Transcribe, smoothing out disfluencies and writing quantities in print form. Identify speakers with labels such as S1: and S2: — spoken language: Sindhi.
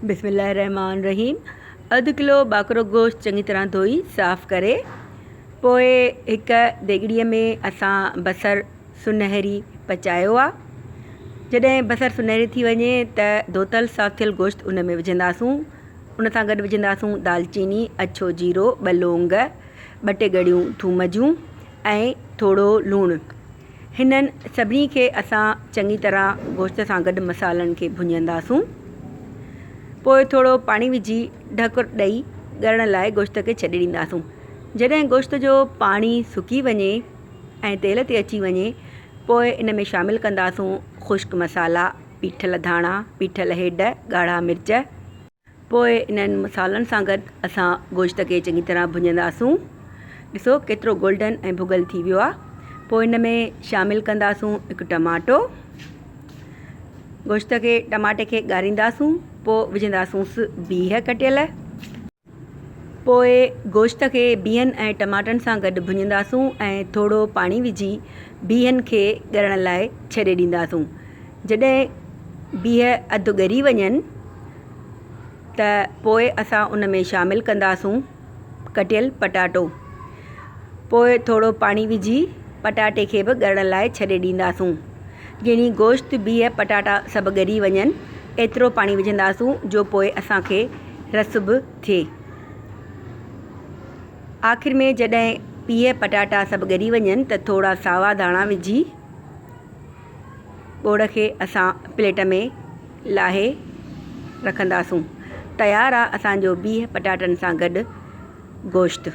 S1: بسم الله الرحمٰن الرحيم اڌ ڪلو ٻاڪرو گوشت چڱي طرح ڌوئي صاف ڪري پوء هڪ ديڳڙي ۾ اسان بصر سنهري پچايو آ جڏهن بصر سنهري ٿي وڃي ته ڌوتل صاف ٿيل گوشت ان ۾ وجهنداسون ان سان گڏ وجهنداسون دالچيني اڇو جيرو ٻه لونگ ٻه ٽي ڳڙيون ٿوم جون ۽ ٿورو لوڻ هنن سڀني کي اسان چڱي طرح گوشت سان گڏ مصالحن کي ڀڃنداسون. پوء ٿورو پاڻي وجهي ڍڪ ڏئي ڳرڻ لاء گوشت کي ڇڏي ڏينداسون. جڏهن گوشت جو پاڻي سڪي وڃي ۽ تيل تي اچي وڃي پوء ان ۾ شامل ڪنداسون خشڪ مصالحا، پيٺل ڌاڻا، پيٺل هيڊ، ڳاڙها مرچ، پوء انهن مصالحن سان گڏ اسان گوشت کي چڱي طرح ڀڃنداسون. ڏسو ڪيترو گولڊن ۽ ڀڳل ٿي ويو آهي. پوء ان ۾ شامل ڪنداسون هڪ ٽماٽو. گوشت کي ٽماٽي کي ڳارينداسون پوء وجهنداسونس بيهه ڪٽيل. پوء گوشت کي بيهن ۽ ٽماٽن سان گڏ ڀڃنداسون ۽ ٿورو پاڻي وجهي بيهن کي ڳرڻ لاء ڇڏي ڏينداسون. جڏهن بيهه اڌ ڳري وڃن ته پوء اسان ان ۾ شامل ڪنداسون ڪٽيل پٽاٽو. پوء ٿورو پاڻي وجهي پٽاٽي کي به ڳرڻ لاء ڇڏي ڏينداسون. يعني گوشت، بيهه، پٽاٽا سڀ ڳري وڃن ايترو پاڻي وجهنداسون جو پوء اسان کي رس به ٿئي. آخر ۾ جڏهن بيهه، پٽاٽا سڀ ڳري وڃن ته ٿورا ساوا ڌاڻا وجهي ٻوڙ کي اسان پليٽ ۾ لاهي رکنداسون. تيار آ اسان جو بيهه پٽاٽن سان گڏ گوشت.